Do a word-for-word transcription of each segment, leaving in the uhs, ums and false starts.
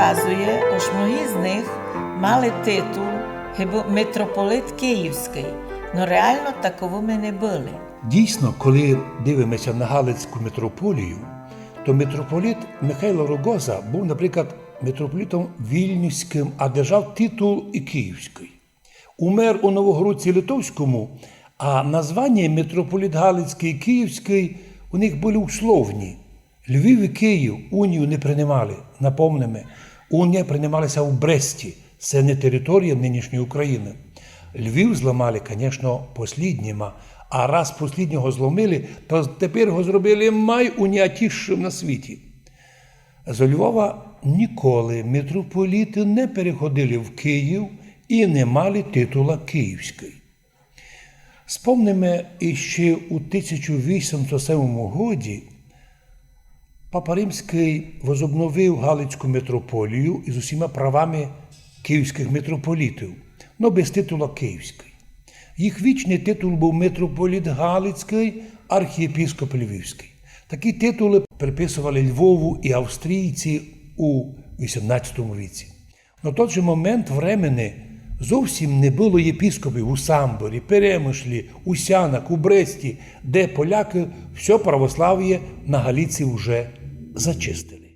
Вказує, ож многі з них мали титул, гибы митрополит Київськый, но реално таковыми не были. Дійсно, коли дивимося на Галицьку митрополію, то митрополит Михайло Рогоза быв, наприклад, митрополитом Вільнюськым, а держав титул і Київськый. Умер у Новогородці Литовському, а названя митрополит Галицькый і Київськый у них были условні. Львів і Київ унію не принимали. Напомниме, унія принимала ся у Бресті, се не територія нынішньої Україны. Львів зламали, конечно, послїднїма, а раз послїднього зломили, то тепер го зробили май унятішым на світі. Зо Львова ніколи митрополиты не переходили в Київ і не мали титула Київськый. Спомниме, іщи у тисяча вісімсот семому годі папа Римськый возобновив Галицьку митрополію із усіма правами київськых митрополитів, но без титула Київськый. Їх вічный титул быв митрополит Галицькый, архієпископ Львівськый. Такі титулы приписовали Львову і австрійці у вісімнадцятому віці. На тот же момент времени зовсім не было єпископів у Самборі, Перемышлі, у Сянах, у Бресті, де полякы всьо православіє на Галиції уже зачистили.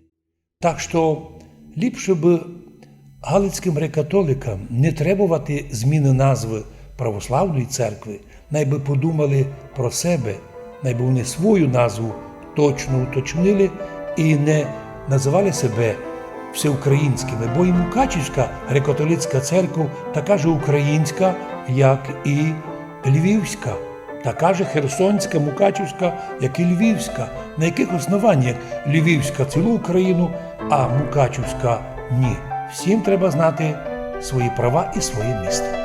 Так што ліпше бы галицькым грекатоликам не требовати зміны назвы православної церкви, най бы подумали про себе, най бы вони свою назву точно уточнили і не называли себе всеукраїнськыми, бо і Мукачівська грекатолицька церков така же українська, як і Львівська, така же Херсонська, Мукачівська, як і Львівська. На якых основаннях Львівська цілу Україну, а Мукачівська ні? Всім треба знати свої права і своє місце.